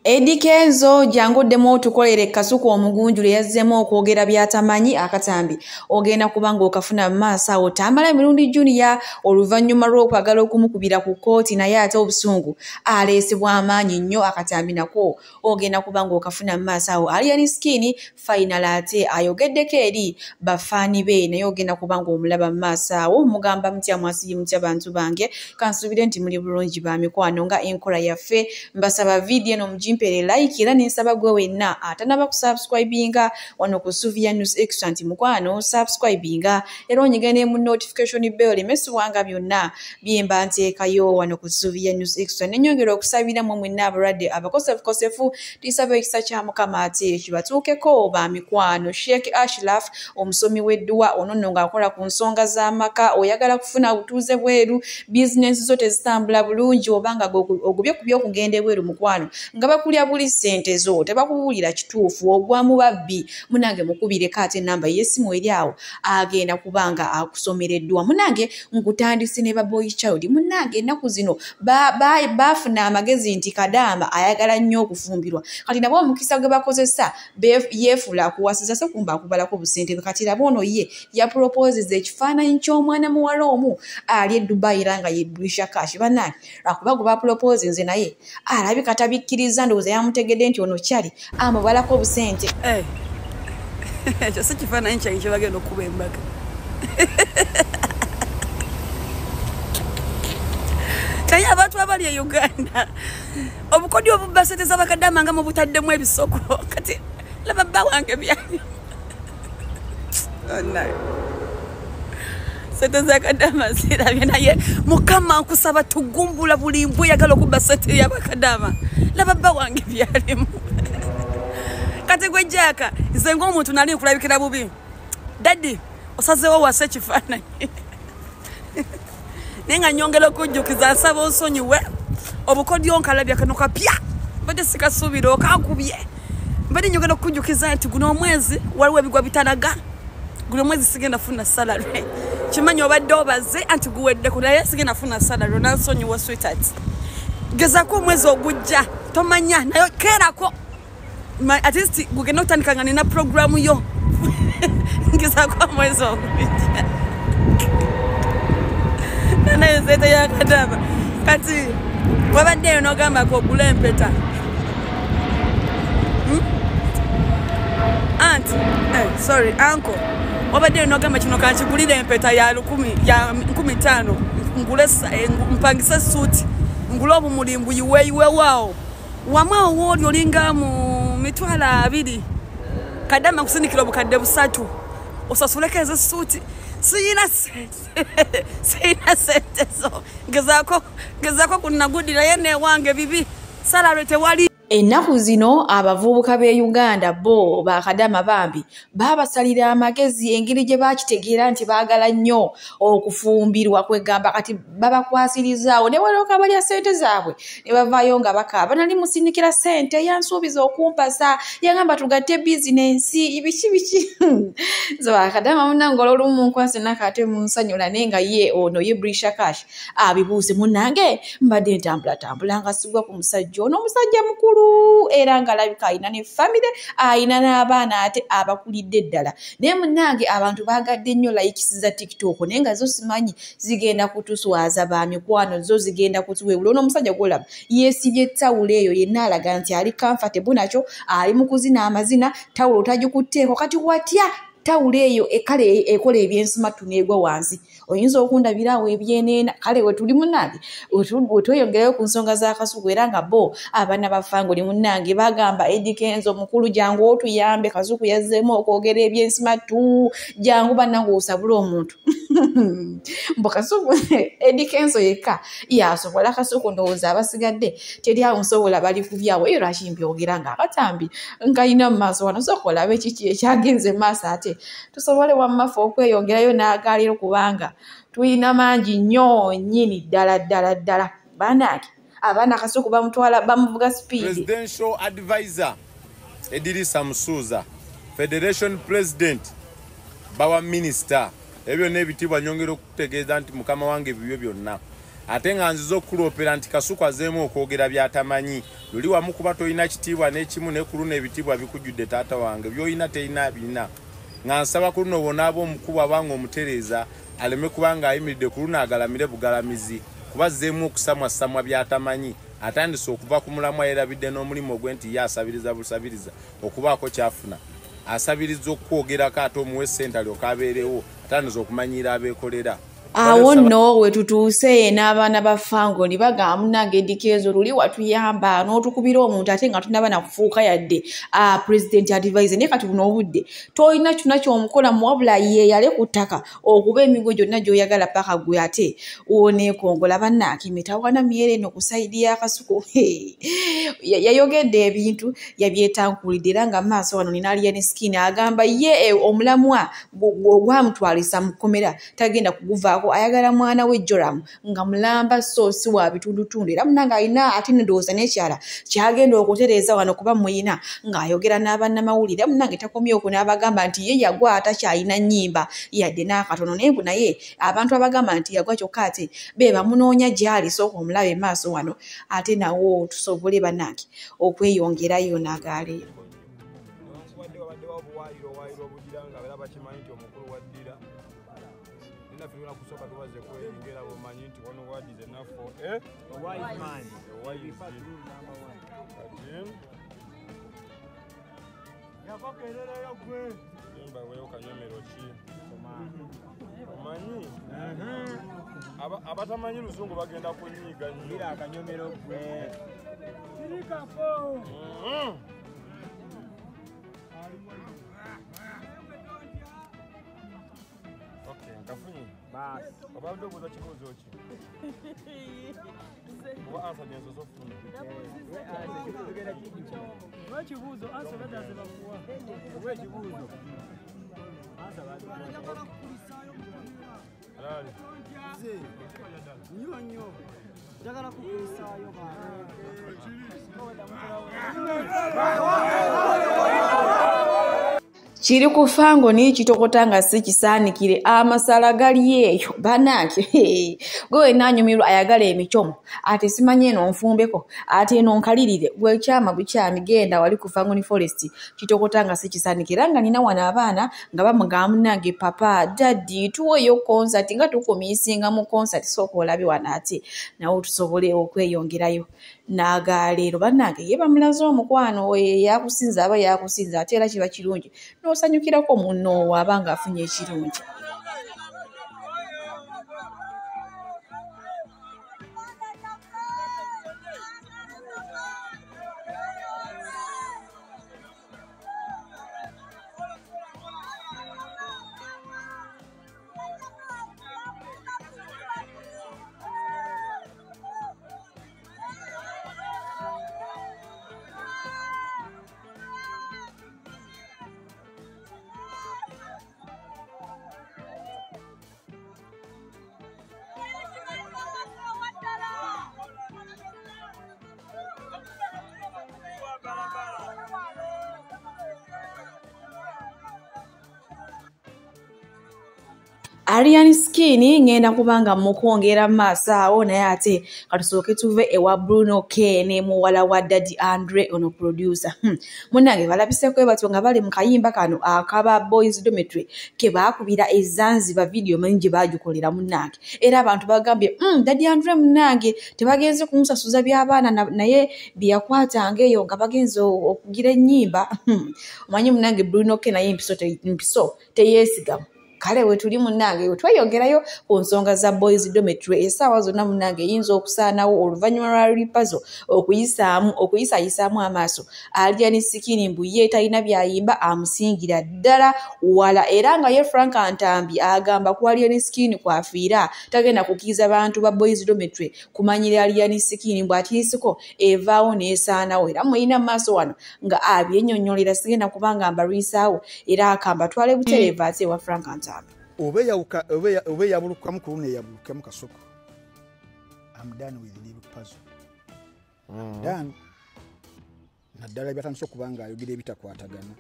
Eddy Kenzo janguddemu otukolere Kasuku omugunjule yazzeemu okwogera by'atamanyi akatambi ogenda kubanga okafuna mu maaso awo. Tamala Mirundi Junior oluvannyuma lw'okwagala okumukubira ku kkooti naye ate obusungu aleesebwa amaanyi nnyo akatambi nako ogenda kubanga okafuna mu maaso awo. Alien Skin final ate ayogeddeko eri bafaani be naye ogenda kubanga omulaba mu maaso awo. Mugamba mutya mwasiri mutya bantu bange, kansuubire nti muli bulungi ba mikwano nga enkola yaffe. Mbasaba vidiyo eno mugimpere like era nensaba gwe wenna atanaba kusubscribinga wano ku Suvia News Extra nti mukwano subscribinga era onyige ne mu notification bell emesiwanga byonna byemba nteekayo wano ku Suvia News Extra. Nenyongera okusabira mmwe mwenna abalwadde abakosefukosefu, tusaba ekisa kya Mukama ate kibatuukeko ba mikwano. Sheikh Ashraf omusomi w'edduwa ono nno ng'akola ku nsonga z'amaka, oyagala kufuna butuuze bweru, bizinensi zo tezitambula bulungi obanga ogubye ku by'okugenda ebweru mukwano nga bakulya buli ssente zo tebakubuulira kituufu, ogwa mu babbi. Munange mukubireko ate ennamba y'essimu eri awo agenda kubanga akusomereddwa. Munange nkutandise ne ba boy child. Munange ennaku zino baafuna amagezi nti Kadaama ayagala nnyo okufumbirwa, kati nabo omukisa gwe bakozesa yeefuula akuwasiza so kumba akubalako busente. Kati laba ono ye yaproposeza ekifaananyi ky'omwana muwala omu ali e Dubai era nga ye Brisha Cash. Bannange lwakuba gwe baproposinze naye alabika tabikkiriza, ndowooza yamutegedde nti ono kyali amubalako obusente. Ekyo si kifaananyi kyange kye bagenda okukuba embaga. Naye abantu abali e Uganda obukodyo obubba ssente z'abakadaama nga mubutaddemu ebisoko. Kati laba bba wange byali ssente z'akadaama zirabye, naye Mukama nkusaba tugumbula buli mbwa eyagala okubba ssente y'abakadaama. Laba bba wange byalimu. Kati gwe Jaaka, nze ng'omuntu nali nkulabikira bubi. Daddy osazeewo wasa ekifaananyi naye nga nnyongera okujjukiza, nsaba onsonyiwe obukodyo nkalabya kano kapya mbadde sikasuubira okankubye. Mbadde nnyongera okujjukiza nti guno omwezi waliwo ebigwa bitalaga, guno omwezi sigenda funa salary. Kimanyi obadde obaze anti guweddeko, naye sigenda funa salary, onansonyiwa sweetheart. Gezaako omwezi ogujja tomanya, naye keerako at least gugenda okutandika nga nina programu yo. Ngezaako omwezi ogujja naye sente yakadama. Kati wabaddeyo n'ogambako ogula empeta anti sorry uncle, wabaddeyo n'ogamba kino kankigulire empeta ya 1500 ngule mpangise suuti ngule obumuli mbuyiweyiwewaawo wamwe awo wooli olinga mu 20,000 Kadama nkusindikira obukadde 300 osasuleko ezo suuti. Siyina sente, siyina sente zo ngezaako kunnagudira ye newange bibi salary tewali. Ennaku zino abavubuka b'e Uganda bo bakadama bambi babasalira amagezi engeri gye bakitegeera nti baagala nnyo okufumbirwa, kwegamba kati babakwasirizaawo ne walooka balya ssente zaabwe ne bavaayo nga bakaaba, nali musindikira ssente yansuubiza okumpasa, yagamba tugatte bizinensi biki biki. Nze bakadama munnange olw'olumu nkwase nako ate munsanyula, naye nga ye ono ye Brisha Cash abibuuse. Munnange mbadde ntambulatambula nga sigwa ku musajja ono, omusajja mukulu era ng'alabika alina ne famire, alina n'abaana ate abakulidde ddala. Naye munnange abantu baagadde nnyo likes za TikTok, naye nga zo simanyi zigenda kutuswaza ba mikwano, zo zigenda kutuweebula. Ono omusajja gw'olaba yeesibye tawulo eyo yenna alaga nti ali comfortable nakyo, ali mu kuzina amazina, tawulo tagikutteeko. Kati watya tawulo eyo kale ekola ebyensimatu n'egwa wansi, oyinza okundabira awo ebyeneena. Kale we tuli munnange wetweyongerayo ku nsonga za Kasuku, era nga bo abaana ba Fangoli munnange bagamba Eddy Kenzo mukulu jangu otuyambe, Kasuku yazzeemu okwogera ebyensimatu, jangu bannange osabule omuntu. Mbu Kasuku Eddy Kenzo yekka yasobola Kasuku, ndowooza abasigadde teri awo nsobola bali kubyawo. Eyo lwaki mbyogera nga akatambi nkalina mu maaso wano, sooka olabe kiki ekyagenze mu maaso ate tusobole wammafe okweyongerayo n'agaaliro, kubanga tulina mangi nnyo nnyini ddala ddala ddala. Bannange abaana Kasuku bamutwala bamuvuga speed. Presidential advisor Edirisa Musuuza, Federation President bawa minisita, ebyo byonna ebitiibwa nyongera okutegeeza nti mukama wange ebibyo byonna. Ate nga nzize okukuloopera nti Kasuku azzeemu okwogera by'atamanyi. Luli wamu kuba tolina kitiibwa n'ekimu ne ku luno ebitiibwa bikujjudde taata wange by'olina terina birina. Nga nsaba ku luno bw'onaaba omukuba oba ng'omutereeza aleme kuba ng'ayimiridde ku luno agalamire bugalamizi kuba azzeemu okusamwassamwa by'atamanyi. Atandise okuva ku mulamwa yeerabidde n'omulimu gwe nti ye asabiriza busabiriza okubaako ky'afuna. Asabiriza okwogerako ate omuwe ssente alyoke abeerewo. Atandise okumanyiira abeekolera. Awo nno we tutuuse n'abaana ba Fangoni bagamba munnange Eddy Kenzo luli watuyamba n'otukubira omuntu ate nga tunaba na kufuuka yadde president advisor, naye kati buno obudde tolina kyonna ky'omukola wabula yeeyale ku ttaka okuba emigo gyonna gy'oyagala paka gwe ate oneekongola. Bannange mitawaana myere eno ku sayidi ya Kasuku yayogedde ebintu yabyetankulidde era nga maaso wano nina Alien Skin agamba ye omulamwa ogwamutwalisa mu kkomera tagenda kuguvaako, ayagala mwana we Joram nga mulamba so si wa bitundutundu. Era munange alina ate ndowooza n'ekyala kyagenda okutereeza wano kuba muyina ng'ayogera n'abannamawulire. Munange takomye okwo n'abagamba nti ye yagwa atakyalina nnyimba yadde n'akatono, naye mbu naye abantu abagamba nti yagwa kyokka ate be bamunoonya gy'ali. Sooka omulabe maaso wano ate nawo tusobole bannange okweyongerayo n'agaaleero. Abatamanyi luzungu bagenda kunyiiga nnyo. Akanyomero gwe. Okay, nkafunye. Obadde obuuza kibuuzo ki? Oba ansa gye nsoose okufuna? Ekibuuzo ansa obadde bakuwa. Oba ekibuuzo ansa Alali. Nnyo nnyo. Njagala kukulisaayo Kiri ku Fangoni kitokota nga si kisaanikire, amasala gali eyo bannange. Gwe wenna anyumirwa ayagala emicomo ate simanyi eno nfumbeko ate eno nkalirire, gwe kyama bukyami genda wali ku Fangoni Forest kitokota nga si kisaanikire. Era nga nina wano abaana nga bamugamba munnange papa daddy tuweeyo concert nga tukumiisinga mu concert, sooka olabe wano ate nawe tusobole okweyongerayo n'agaleero. Bannange ye bamulaze omukwano yakusinza aba yakusinza ate era kiba kirungi n'osanyukirako munno aba ng'afunye ekirungi. Alien Skin ngenda kubanga mukwongera maaso awo, naye ate katusooke tuve ewa Bruno K ne muwala wa Daddy Andre ono producer. Munnange balabiseko batyo nga bali mu kayimba kano akaba Boys Dormitory ke baakubira e Zanzibar video manyi gye baagikolera munnange. Era abantu bagambye Daddy Andre munnange tebagenze kumusasuza by'abaana naye bye yakwatanga eyo nga bagenze okugira ennyimba. Omanyi munnange Bruno K naye empiso teyeesigamu. Kale we tuli munnange tweyongerayo ku nsonga za Boys Dormitory essaawa zonna munnange eyinza okusaanawo oluvannyuma lwa Ripazo okuyisayisaamu amaaso. Alien Skin mbu ye talina by'ayimba amusingira ddala wala, era nga ye Frank Ntambi agamba ku Alien Skin kwafiira tagenda kukkiriza bantu ba Boys Dormitory kumanyira Alien Skin mbu atiisiko evaawo n'esaanawo. Era muyina mu maaso wano nga abyennyonnyolera sigenda kubanga mbalwisaawo era akamba twale butereevu ate ewa Frank Ntambi. Oba eyabulukamu ku luno eyabulukemu Kasuku. I'm done with Lil Pazo. Done. Naddala byatandise okuba nga ayogera ebitakwatagana.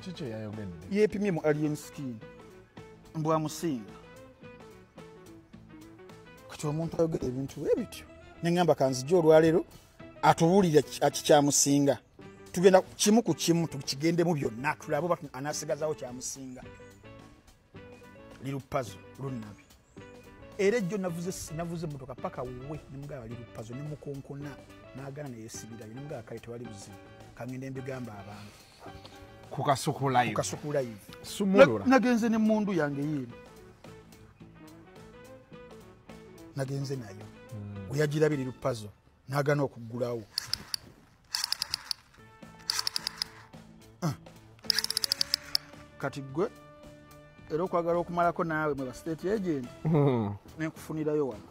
Kiki yayogedde? Yeepimye mu Alien Skin. Mbu amusinga. Kati omuntu ayogera ebintu bwe bityo neŋŋamba kanzijja olwaleero atubuulire kikyamusinga. Tugenda kimu ku kimu tukigendemu byonna tulabe oba anaasigazaawo kyamusinga. Lil Pazo Lunnabi. Era ejjo navuze emmotoka paka wuwe ne mugamba Lil Pazo ne mukonkona n'agaana ne yeesibirayo ne mugamba kale tewali buzibu kangende mbigamba abantu. Ku Kasuku Live. Ku Kasuku Live. Sumulula. Nagenze n'emmundu yange yiino. Nagenze nayo. We yagirabye Lil Pazo n'agaana okuggulawo. Kati gwe era okwagala okumalako naawe mwe ba state agent nenkufunirayo wano.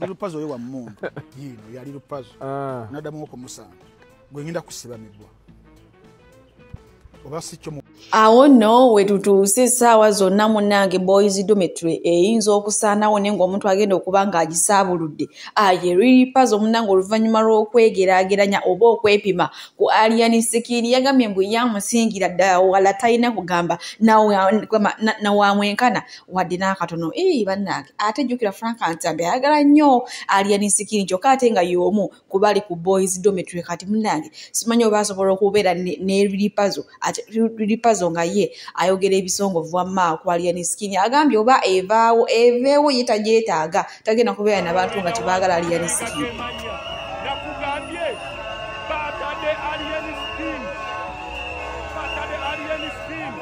Lil Pazo oyo wa mmundu yiino ya Lil Pazo. Naddamu okumusanga gwe ngenda kusiba migwa oba si kyo. Awo nno we tutuuse essaawa zonna munnange Boys Dormitory eyinza okusaanawo naye ng'omuntu agenda okuba ng'agisaabuludde. Ye Lil Pazo munnange oluvannyuma lw'okwegeraageranya oba okwepima ku Alien Skin yagambye mbu yamusingira ddala wala talina kugamba nawamwenkana wadde n'akatono. Bannange ate jjukira Frank Ntambi ayagala nnyo Alien Skin kyokka ate nga y'omu ku bali ku Boys Dormitory. Kati munnange simanyi oba asobola okubeera ne Lil Pazo ate Lil Pazo nga ye ayogera ebisongovu wamma ku Alien Skin agambye oba evaawo eveewo ye tagyetaaga tagenda kubeera n'abantu nga tebaagala Alien Skin. Nakugambye batadde Alien Skin, batadde Alien Skin.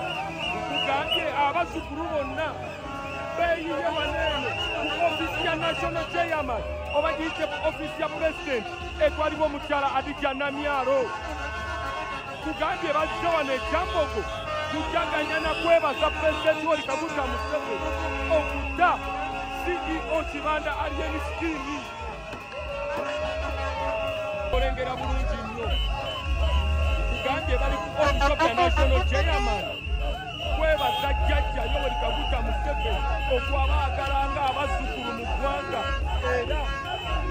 Nkugambye abazzukulu bonna beeyiye waneeno ku ofiisi ya National Chairman oba giyite ku ofiisi ya President etwalibwa omukyala Hadija Namyalo. Kugambye bazze wano e Kyambogo kujaganya na kwebaza Pulezidenti Yoweri Kaguta Museveni okutta CEO Kibanda Alien Skin. Olengera bulungi nnyo. Kugambye bali ku office of the National Chairman kwebaza Jjajja Yoweri Kaguta Museveni okwabaagala nga abazzukulu mu ggwanga era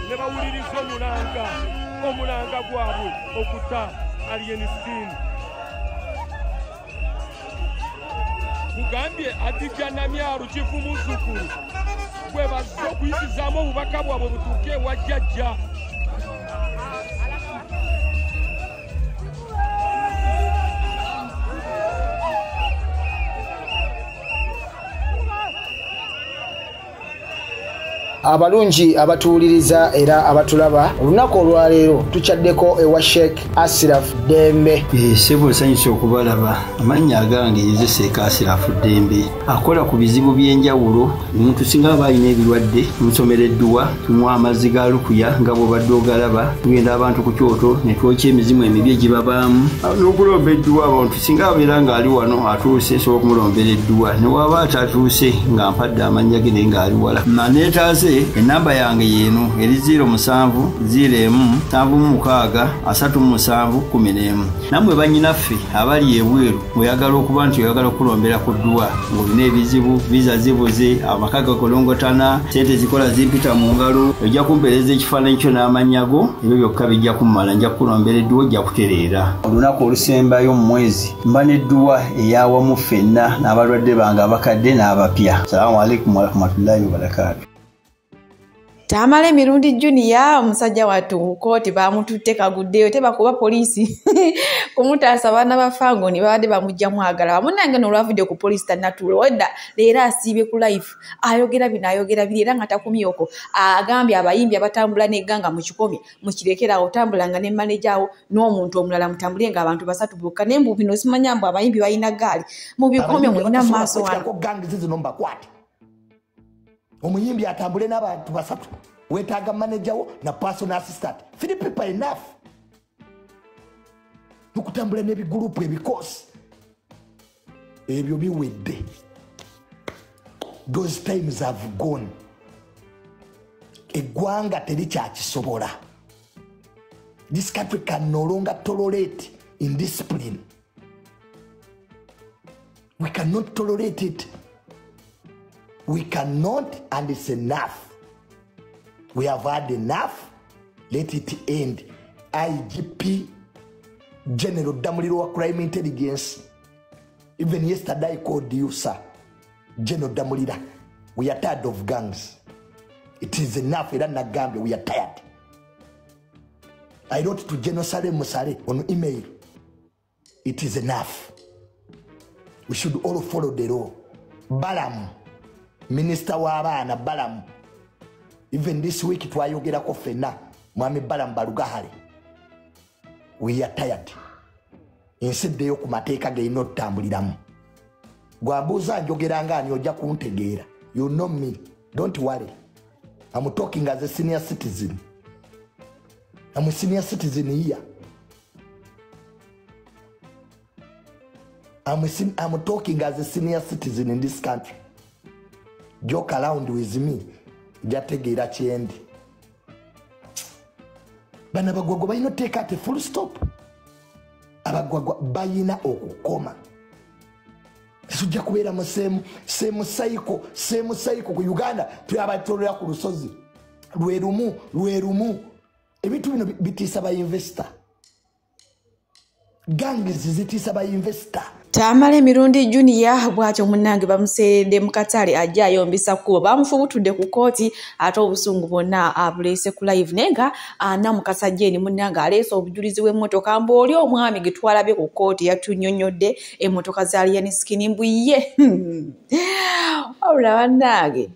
ne bawuliriza omulanga gwabwe okutta Alien Skin. Kugambye Hadija Namyalo kifu muzzukulu gwe bazze okuyisizaamu obubaka bwabwe butuuke ewa Jjajja. Abalungi abatuwuliriza era abatulaba olunaku olwaleero tukyaddeko ewa Sheikh Asiraf Dembe. Ssebo nsanyuse okubalaba. Amannya agange ye Sheikh Asiraf Dembe. Akola ku bizibu by'enjawulo. Omuntu singa aba alina ebirwadde tumusomera edduwa, tumuwa amazzi ga lukuya nga bw'obadde ogalaba, tugenda abantu ku kyoto ne twokya emizimu emibi egibabaamu n'okulomba edduwa. Abantu singa abeera ng'ali wano atuuse nsobola okumulombera edduwa, ne waba atatuuse nga mpadde amannya ge naye ng'ali wala. Naneetaase enamba yange yeeno eri 07 01 76 37 11. Nammwe bannyinaffe abali ebweru oyagala okuba nti oyagala okulombera ku dduwa ng'olina ebizibu, viza zibuze, amaka gakolongotana, ssente zikola zimpita mu ngalo, ojja kumpeereza ekifaananyi kyo n'amannya go, ebyo byokka bijja kummala, nja kukulombera edduwa ojja kutereera. Olunaku olusembayo mu mwezi mba n'edduwa eyawamu ffenna n'abalwadde bange abakadde n'abapya. Salaamu alaikum warahmatullahi wabarakaatu. Tamale Mirundi Junior omusajja wattu kooti bamututte kaguddeyo tebakuba poliisi kumutaasa baana ba Fangoni babadde bamugjamu agala. Munnange n'olwavudde ku poliisi tannatuula wedda leero asiibye ku life ayogera bino ayogera biri era nga takumyoko. Agambye abayimbi abatambula n'egganga mu kikomye mukirekera awo, otambulanga ne maneja awo n'omuntu omulala mutambule ng'abantu basatu bokka. Naye mbu bino simanya mbu abayimbi balina ggaali mu bikomye mulina mu maaso wano. Gangi zino mbakwate. Omuyimbi atambule n'abantu basatu, weetaaga manager wo na personal assistant. 3 people enough. Tukutambula n'ebigurupu ebikosi ebyo biwedde. Those times have gone. Eggwanga terikyakisobola. This country can no longer tolerate indiscipline. We cannot tolerate it. We cannot, and it's enough. We have had enough. Let it end. IGP General Damulira Crime Intelligence. Even yesterday I called you, sir. General Damulira. We are tired of gangs. It is enough. Era nagambye we are tired. I wrote to General Saleh Musale on email. It is enough. We should all follow the law. Balaam, minister wa abaana Balaam. Even this week twayogerako ffenna mwami Balaam Barugahare. We are tired. Ensi eddeyo ku mateeka gerina otutambuliramu. Gwambuuza njogera nga ani ojja kuntegeera. You know me. Don't worry. I'm talking as a senior citizen. I'm a senior citizen here. I'm talking as a senior citizen in this country. Joke around with me. Jategeera kyendi. Bano abagwagwa balina oteeka ate full stop. Abagwagwa balina okukoma. Tujja kubeera mu same cycle ku Uganda. Tuyabatolera ku lusozi lwe lumu. Ebintu bino bitiisa ba investor. Gangs zitiisa ba investor. Tamale Mirundi Junior bw'atyo munnange bamuseeredde mu katale ajja ayombisa kkubo, bamufubutudde ku kkooti ate obusungu bwonna abuleese ku live, naye nga Namukasa Jane munnange aleese obujulizi bw'emmotoka mbu oli omwami gwe twalabye ku kkooti yatunnyonnyodde emmotoka za Alien Skin mbu ye. Wabula bannange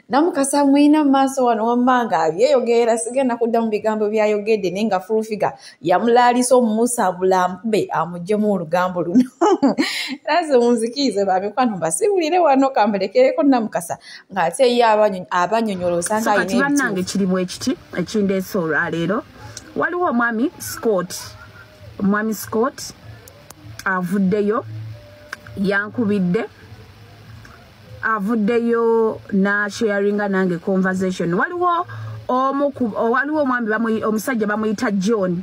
Namukasa mwina maaso wano wamma nga abyeyogera, sigenda kudda mu bigambo byayogedde, naye nga full figure yamulaalisa omumusabula amukube amuggyemu olugambo luno. Era munzikiize bamikwano mbasibulire wano kamberekereko Namukasa ng'ate ye abanyonyola osanga alina ebituufu. Bannange kiri bwe kiti ekindeese olwaleero. Waliwo omwami Scott. Omwami Scott avuddeyo yankubidde, avuddeyo na sharinga nange conversation. Waliwo omwami omusajja bamuyita John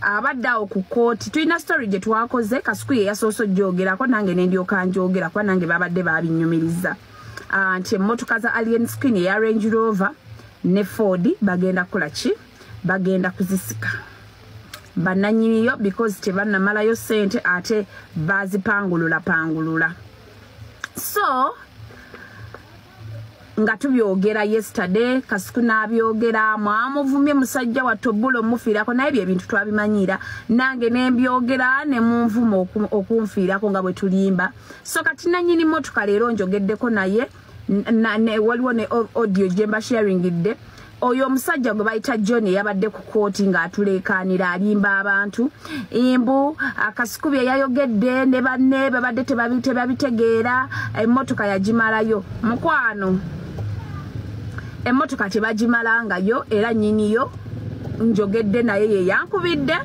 abadde awo ku kkooti. Tulina story gye twakoze, Kasuku ye yasoose ojjogerako nange ne ndyoka njogera kuba nange babadde baabinnyumiriza nti emmotoka za Alien Skin eya Range Rover ne Ford bagenda kukola ki? Bagenda kuzisika bannannyiniyo because tebannamalayo ssente ate baazipangulula pangulula. So nga tubyogera yesterday, Kasuku n'abyogera, mwamuvumye musajja wa Tobulo mufiirako, naye ebyo ebintu twabimanyira, nange ne mbyogera ne munvuma okunfiirako nga bwe tulimba. So kati nannyini mmotoka leero njogeddeko naye, waliwo ne audio gye mba sharingidde. Oyo omusajja gwe bayita John yabadde ku kkooti ng'atuleekaanira alimba abantu mbu Kasuku bye yayogedde ne banne babadde tebabitegeera, emmotoka yagimalayo. Mukwano, emmotoka tebagimalangayo era nnyiniyo njogedde naye ye yankubidde,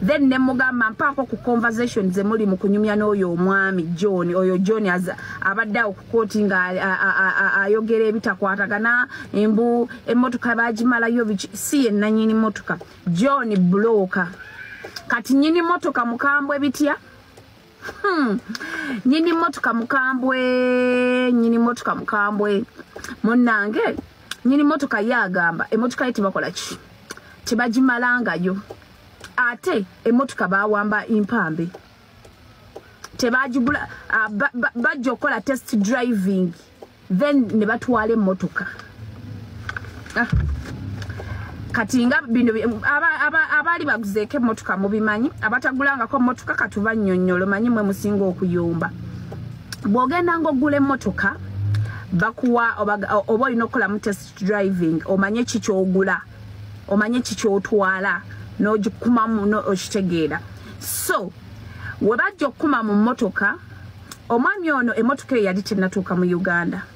then ne mugamba mpaako ku conversation ze muli mu kunyumya n'oyo omwami John. Oyo John abadde awo ku kkooti nga ayogera ebitakwatagana mbu emmotoka bagimalayo biki, si ye nannyini mmotoka John Bloka. Kati nnyini mmotoka mukambwe bitya? Nnyini mmotoka mukambwe, nnyini mmotoka mukambwe munnange. Nnyini mmotoka ye agamba emmotoka ye tebakola ki? Tebagimalangayo. Ate emmotoka bawamba impambe, tebagibula, bajja okukola test driving then ne batwala emmotoka. Kati nga bino abaali baguzeeko emmotoka mubimanyi, abatagulangako emmotoka katubannyonnyola, omanyi mwe musinga okuyomba. Bw'ogenda ng'ogula emmotoka bakuwa oba olina okukolamu test driving, omanye ki ky'ogula, omanye ki ky'otwala, n'ogikumamu n'okitegeera. So we bajja okukuma mu mmotoka, omwami ono emmotoka eyo yali tennatuuka mu Uganda,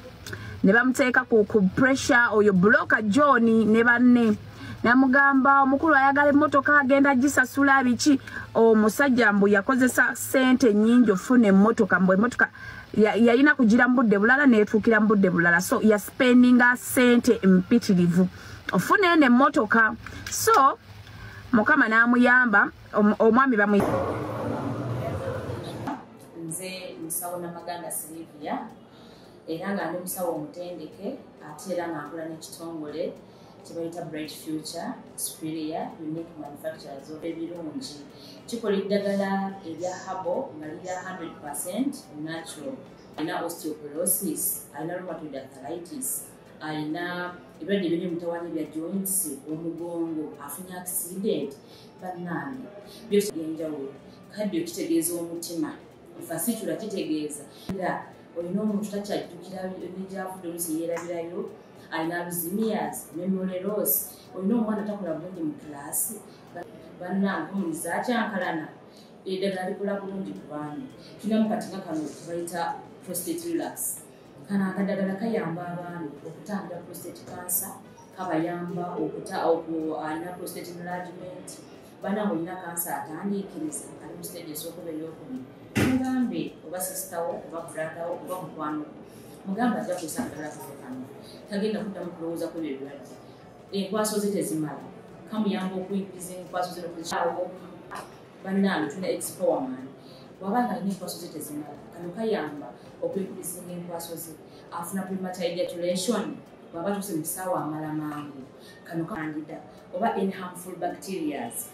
ne bamuteeka ku pressure oyo Bloka John ne banne, namugamba omukulu ayagala emmotoka agenda gisasula biki. Omusajja mbu yakozesa ssente nnyingi ofuna emmotoka, mbu emmotoka yalina kugira mu budde bulala n'etuukira mu budde bulala, so yaspendinga ssente mpitirivu ofuna eno emmotoka. So Mukama n'amuyamba omwami bamu. Nze musawo Namaganda Sylvia, era nga ndi musawo omutendeke ate era nga nkola n'ekitongole kye bayita Bright Future Superior Unique Manufacturers of ebirungi. Kikola eddagala erya herbal nga lirya 100% natural. Alina osteoporosis, alina rheumatoid arthritis, Alina ebirwadde ebiri mutawaanya bya joints, omugongo, afunye accident, bannange byose byenjawulo. Kaddio kitegeeza omutima, fasitula kitegeeza era olina omuntu takyajjukira negyavudde, oluusi yeerabirayo, alina Alzheimer's, memory loss, olina omwana takola bulungi mu kilaasi, bannange omulizi akyankalana, eddagala likola bulungi ku baami. Tulinamu kati nga kano bayita prostate relax. Kano akadagala kayamba abaami okutangira prostate cancer, kabayamba alina prostate enlargement, bannange olina kansa atandiikiriza ali mu stage esooka oba eyokubiri, mugambe oba sisitawo oba brotherwo oba mukwano gwo, mugambe ajja kukozesa akadagala kaffe kano, tagenda kuddamu kulowooza ku ebyo ebirwadde. Enkwaso ze tezimala, kamuyamba okuyigiriza enkwaso ze n'okuzikyawo. Bannange tulina expowerman, bw'aba nga alina enkwaso ze tezimala, kano kayamba okuyigiriza enkwaso ze, afuna premature ejaculation, bw'aba atuuse mu kisaawe amala mangu, kano kandida oba any harmful bacterias.